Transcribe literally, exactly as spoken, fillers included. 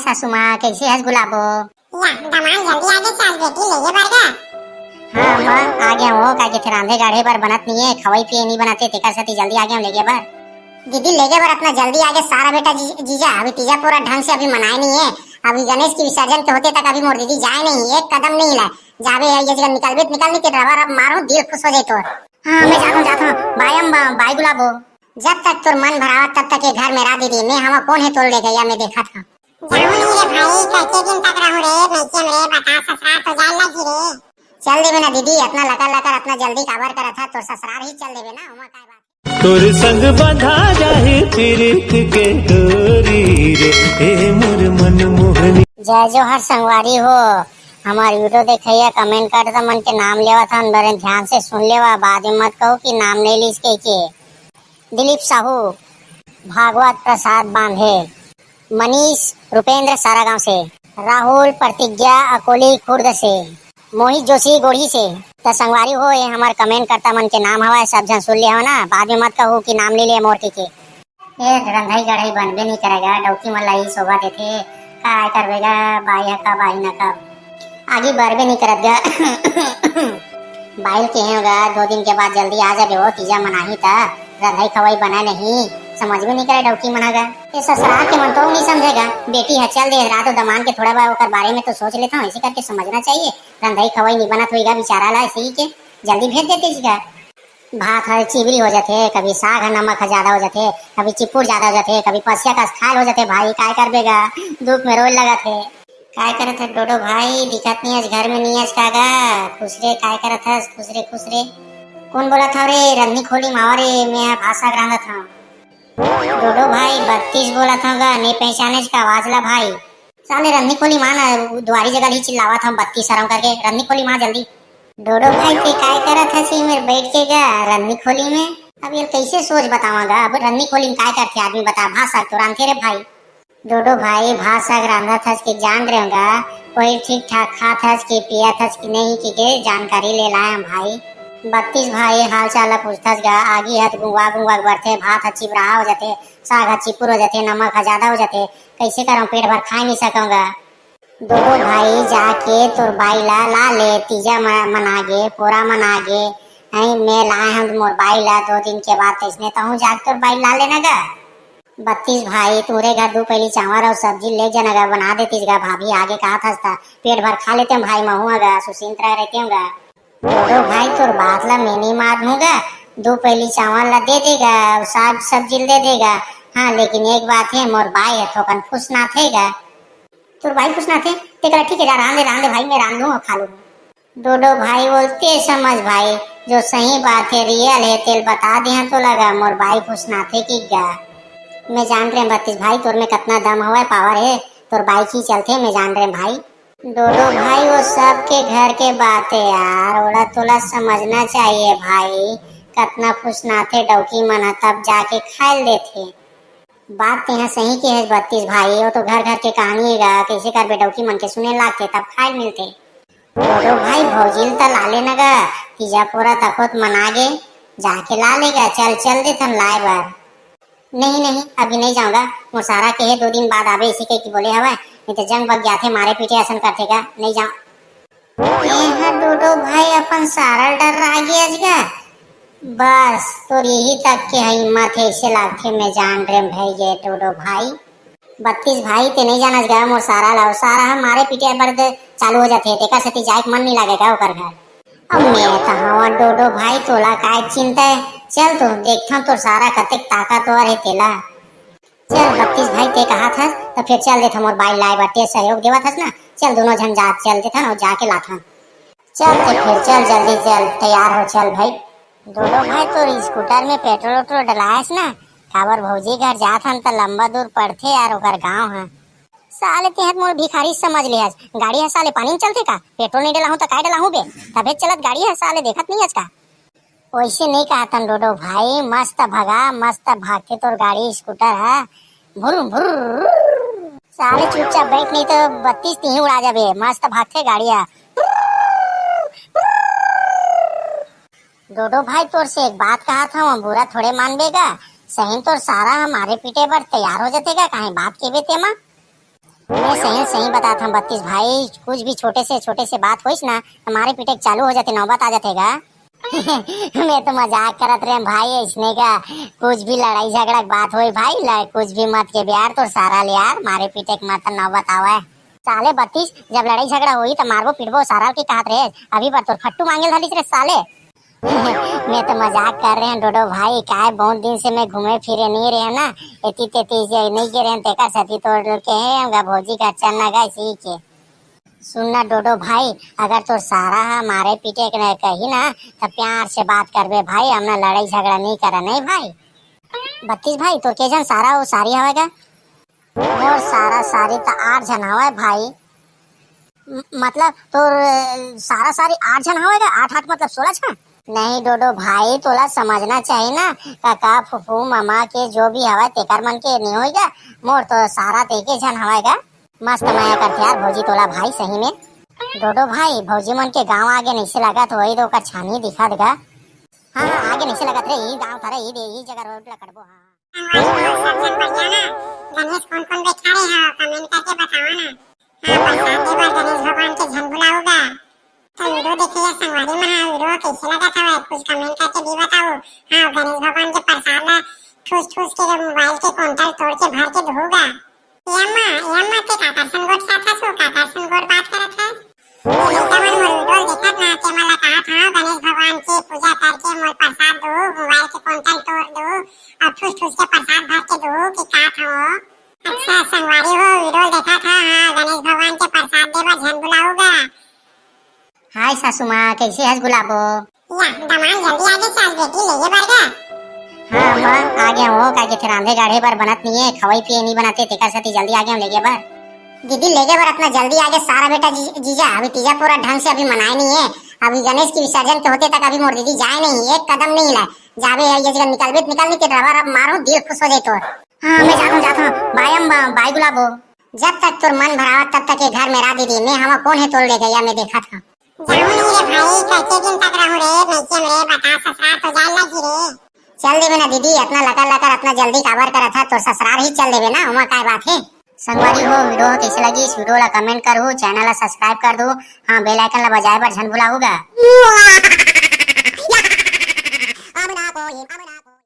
सासू माँ, कैसे हस गुलाबो? या, दमांद जल्दी आगे से आज बेटी लेगे बर गा। हाँ, माँ, आ गया हूँ, काहे के फिर रांधे गाढ़े बर बनत नहीं है, खवाई पिए नहीं बनते, तेकर सेती जल्दी आ गया हूँ लेगे बर। दीदी लेगे बर अपना जल्दी आगे सारा बेटा जी, जीजा, अभी तीजा पूरा ढंग से अभी मनाए नहीं है। अभी गणेश की विसर्जन के होते तक अभी मोर दीदी जाए नहीं, एक कदम नहीं हिलाए। जाबे ये जगह निकलबे, निकल नहीं के रबर अब मारूं, दिल खुश हो जाए तोर। हाँ, मैं जाता हूँ, जाता हूँ, बाय अम्मा, बाय गुलाबो। जब तक तोर मन भरावा तब तक ये घर में रह दीदी, मैं हवा कौन है तोल ले गया मैं देखा था। जाहूं नहीं रे भाई, कइसे दिन तक रहूं रे, मइके में रे, बता ससुराल तो जाए लगी रे। चल देबे ना दीदी, अतना लकर लकर अतना जल्दी काबर करत हा, तोर ससुराल ही चल देबे ना, ओमा काय बात। तोर संग बंधा जाही पीरित के डोरी रे, ए मोर मन मोहनी। जय जोहार संगवारी हो, हमार वीडियो देखइया कमेंट करता मन के नाम लेवा था, बड़े ध्यान से सुन लेवा, बाद में मत कहो कि नाम नहीं लीस के, के। दिलीप साहू, भागवत प्रसाद बांधे, मनीष रुपेंद्र सारागांव से, राहुल प्रतिज्ञा अकोली खुर्द से, मोहित जोशी गोढ़ी से। त संगवारी हो, ये हमार कमेंट करता मन के नाम हवय, सब झन सुन ले हो ना, बाद में मत कहू कि नाम ले ले मोर के, के। ए रंधई गढ़ई बनबे नहीं करेगा, डौकी मन ला ही शोभा देथे, काय करबेगा, बाई ह कब आही न कब। आगी बरबे नहीं करत गा। बाइल के हे गा, दो दिन के बाद जल्दी आ जाबे, वो तीजा मनाही त रंधई खवई बना नहीं, समझ में नहीं करे डौकी मना गा। ये ससुराल के मन तो नहीं समझेगा, बेटी है चल दे रहा तो दमान के थोड़ा बार ओकर बारे में तो सोच लेता हूँ, ऐसे करके समझना चाहिए। रंधई खवई नहीं बनत होएगा बेचारा ला, ऐसे ही के जल्दी भेज देते जी का। भात ह चिबरी हो जाथे, कभी साग ह नमक ह ज्यादा हो जाथे, कभी चिपुर ज्यादा हो जाथे, कभी पसिया कस खायल हो जाथे भाई, काय करबे गा, दुख में रोए लगत हे। काय करत हे डोडो भाई, दिखत नहीं आज घर में नहीं आज का गा, खुश रे, काय करत हस, खुश रे, खुश रे। कौन बोलत हव रे, रंधनी खोली मावा रे, मैं ह भात साग रांधत हव। डोडो भाई, बत्तीस बोलत हव गा, नहीं पहचाने का आवाज ला भाई। साले रंधनी खोली माँ ना, दुआरी जगह ही चिल्लावत हव बत्तीस हरम करके, रंधनी खोली माँ जल्दी। डोडो भाई, ते काय करत हस ये मेर बैठ के गा रंधनी खोली में? अब ये कैसे सोच बतावा गा, अब रंधनी खोली में काय करथे आदमी बता, भात साग तो रांधथे रे भाई। डोडो भाई, भात साग रांधत हस कि जान रहे होगा, वही ठीक ठाक खात हस कि पियत हस कि नहीं कि के जानकारी ले लाए हम भाई। बत्तीस भाई हाल चाल ला पूछथस गा, आगी हत गुंगवा गुंगवा के बरथे, भात ह चिबराहा हो जाथे, साग ह चिपुर हो जाथे, नमक ह ज्यादा हो जाथे, कैसे करम पेट भर खाए नहीं सकूंगा। डोडो भाई जाके तोर बाई ला ला ले, तीजा म-, मना गे, पोरा मना गे, हैं, मैं लाए हूँ मोर बाई ला दो दिन के बाद, तैसने तहूँ जाके तोर बाई ला लेना गा। बत्तीस भाई, तोरे घर दो पहली चावल और सब्जी ले जाना गा, बना देतीस गा, भाभी आगे कहा था, पेट भर खा लेते हैं भाई, महू गा, सुशींत रह रहते हैं गा। डोडो भाई, तोर बात ला मैं नहीं मानूंगा। दो पहली चावल ला दे देगा, साग सब्जी ला दे देगा। हाँ, लेकिन एक बात है, मोर बाई है, थोकन फुसनाथे गा। तोर बाई फुसनाथे? तेकरा ठीक है, जा, रांध दे, रांध दे भाई, मैं रांध लूँ और खा लूँ। डोडो भाई बोलते, समझ भाई, जो सही बात है, रियल है, तेल बता दे, हाँ तो लगा, मोर बाई फुसनाथे कि गा। मैं जान रहे बत्तीस भाई, तोर में कितना दम हवा, पावर है, तोर बाई की चलते, मैं जान रहे भाई। डोडो भाई, वो सबके घर के बात है यार, ओला तोला समझना चाहिए भाई। कतना फुसनाथे डौकी मन ह, तब जाके खायल देथे। बात तेहा सही के है बत्तीस भाई, वो तो घर घर के कहानी है गा, कैसे करबे डौकी मन के सुने लागथे तब खायल मिलथे। डोडो भाई, भौजी ल त ला लेना गा, तीजा पोरा तकोत मना गे, जाके ला लेगा, चल चल देथन लाए बर। नहीं नहीं, अभी नहीं जाऊंगा, मोर सारा के हे दो दिन बाद आबे, इसी के की बोले हवा, नहीं तो जंग बग जाथे, मारे पीटे असन करथे का, नहीं जाऊं। एहा डोडो भाई अपन सारा डर रह गया का। बस तोर यही तक के हिम्मत है, इसे लागथे मैं जान रे भाई ये डोडो भाई। बत्तीस भाई ते नहीं जानस गा मोर सारा ला, सारा हम मारे पीटे बर चालू हो जाथे, तेकर सेती जाए के मन नहीं लागे का ओकर घर। अब मैं तो हवा डोडो भाई, तोला काय चिंता है? चल तो देखथन तोर सारा कतेक ताकतवर है तेला। चल बत्तीस भाई, ते कहा था तो फिर चल देथन मोर बाई लाए बर, ते सहयोग देवा था ना। चल दोनों झन जा, चल देथन और जाके लाथन। चल ते फिर चल, जल्दी चल, तैयार हो, चल भाई। डोडो भाई, तोर स्कूटर में पेट्रोल वेट्रोल डलायस ना? काबर भौजी घर जात हन त लंबा दूर पड़थे यार ओकर गांव ह। साले तेहर मोर भिखारी समझ ले हस, गाड़ी ह साले पानी में चलथे का? पेट्रोल नहीं डलाहूं त काय डलाहूं बे? तभे चलत गाड़ी ह साले, देखत नहीं हस का? वैसे नहीं कहतन डोडो भाई, मस्त भगा, मस्त भागथे तोर गाड़ी स्कूटर ह, भुर भुर। साले चुपचाप बैठ नहीं तो बत्तीस तीही उड़ा जाबे, मस्त भागथे गाड़ी ह। डोडो भाई, तोर से एक बात कहा था, वो बुरा थोड़े मानबे गा। सही तोर सारा हमारे पीटे बर तैयार हो जाते गा, काहे बात केबे तेमा। मैं सही सही बतात हंव बत्तीस भाई, कुछ भी छोटे से छोटे से बात होइस ना, त मारे पीटे के चालू हो जाथे, नौबत आ जाथे गा। मैं तो मजाक करत रहेंव भाई, अइसने का कुछ भी लड़ाई झगड़ा के बात होई भाई, ल-, कुछ भी मत के यार, तोर सारा ले यार, मारे पीटे के मत नौबत आवय। साले बत्तीस, जब लड़ाई झगड़ा होई त मारबो पीटबो सारा ल के कहत रहे, अभी बर तोर फट्टू मांगे ल धरिस रे साले। मैं तो मजाक कर रहेंव डोडो भाई, काय बहुत दिन से मैं घूमे फिरे नहीं रहेंव ना, एती तेती जे नहीं गे रहेंव, तेकर सेती तोर के हे हमका भौजी का चन्ना गाय सी के। सुन ना डोडो भाई, अगर तोर सारा ह मारे पीटे के न कही ना, त प्यार से बात करबे भाई, हमन लड़ाई झगड़ा नहीं करन, नहीं भाई। बत्तीस भाई, तोर के झन सारा अउ सारी हवय गा? मोर सारा सारी त आठ झन हवय भाई। म-, मतलब तोर, अ, सारा सारी आठ झन हवय गा? आठ आठ मतलब सोलह झन? नहीं डोडो भाई, तोला समझना चाहिए ना, काका, फूफू, मामा के जो भी हवय, तेकर मन के नहीं होई गा। मोर तो सारा त एके झन हवय गा। मस्त मया करथे यार भौजी तोला भाई, सही में। डोडो भाई, भौजी मन के गांव आगे नइसे लगत होही, तो ओकर छानी दिखत गा। हाँ, हाँ, आगे नइसे लगत रे, ई गांव थारे, ई दे, ई जगह रोड ला कटबो, हाँ। संगवारी हो, सब झन बढ़िया ना? गणेश कोन कोन बैठारे हो, comment करके बतावा ना। हाँ, प्रसाद दे बर गणेश भगवान के झन भुलाहू गा। तो वीडियो देखे या संगवारी मन, हाँ, वीडियो कैसे लगत हवय, कुछ comment करके भी बताओ। हाँ, गणेश भगवान के प्रसाद ला ठूस ठूस के मोबाइल के कोंटा ल तोड़ के भर के धोहू गा। ए अम्मा, ए अम्मा, ते काकर संग गोठियाथस ओ, काकर संग गोठ बात करत हस? ए लइका मन मोर वीडियो देखत ना, ते मन ला कहत हंव, गणेश भगवान के पूजा करके मोर प्रसाद दो, मोबाइल के कोंटा ल तोड़ दो, अउ ठूस ठूस के प्रसाद भर के दो, के कहत हंव। अच्छा संगवारी हो, वीडियो देखत हा, हाँ, गणेश भगवान के प्रसाद दे बर झन भुलाहू गा। हाय सासू माँ, कैसे हस गुलाबो? या, दमांद जल्दी आगे सास बेटी लेगे बर गा। हाँ अम्मा, आ गया हूँ, काहे के फिर रांधे गाढ़े बर बनत नहीं है, खवाई पिए नहीं बनाते, तेकर सेती जल्दी आ गया हूँ लेगे बर। दीदी लेगे बर इतना जल्दी आगे सारा बेटा जी-, जीजा, अभी तीजा पूरा ढंग से अभी मनाए नहीं है, अभी गणेश की विसर्जन के होते तक अभी मोर दीदी जाए नहीं, एक कदम नहीं लाए। जाबे ये जगह निकलबे त निकल नहीं के रबर अब मारो, दिल खुश हो जाए तोर। हाँ मैं जाता हूँ, जाता हूँ, बाय अम्मा, बाय गुलाबो। जब तक तोर मन भरावत तब तक ये घर में रह दीदी, मैं हवा कौन है तोर ले गया मैं देखत हूँ। जाहूं नहीं रे भाई, कइसे दिन तक रहूं रे, नइके में रे, बता ससुराल तो जाए लगी रे। चल देबे ना दीदी, इतना लकर लकर इतना जल्दी काबर करत हा, तोर ससुराल ही चल देबे ना, ओमा काय बात है। संगवारी हो, वीडियो कैसे लगी, इस वीडियो ला comment करहू, channel ला subscribe कर दो, हाँ bell icon ला बजाए बर झन भुलाहू गा।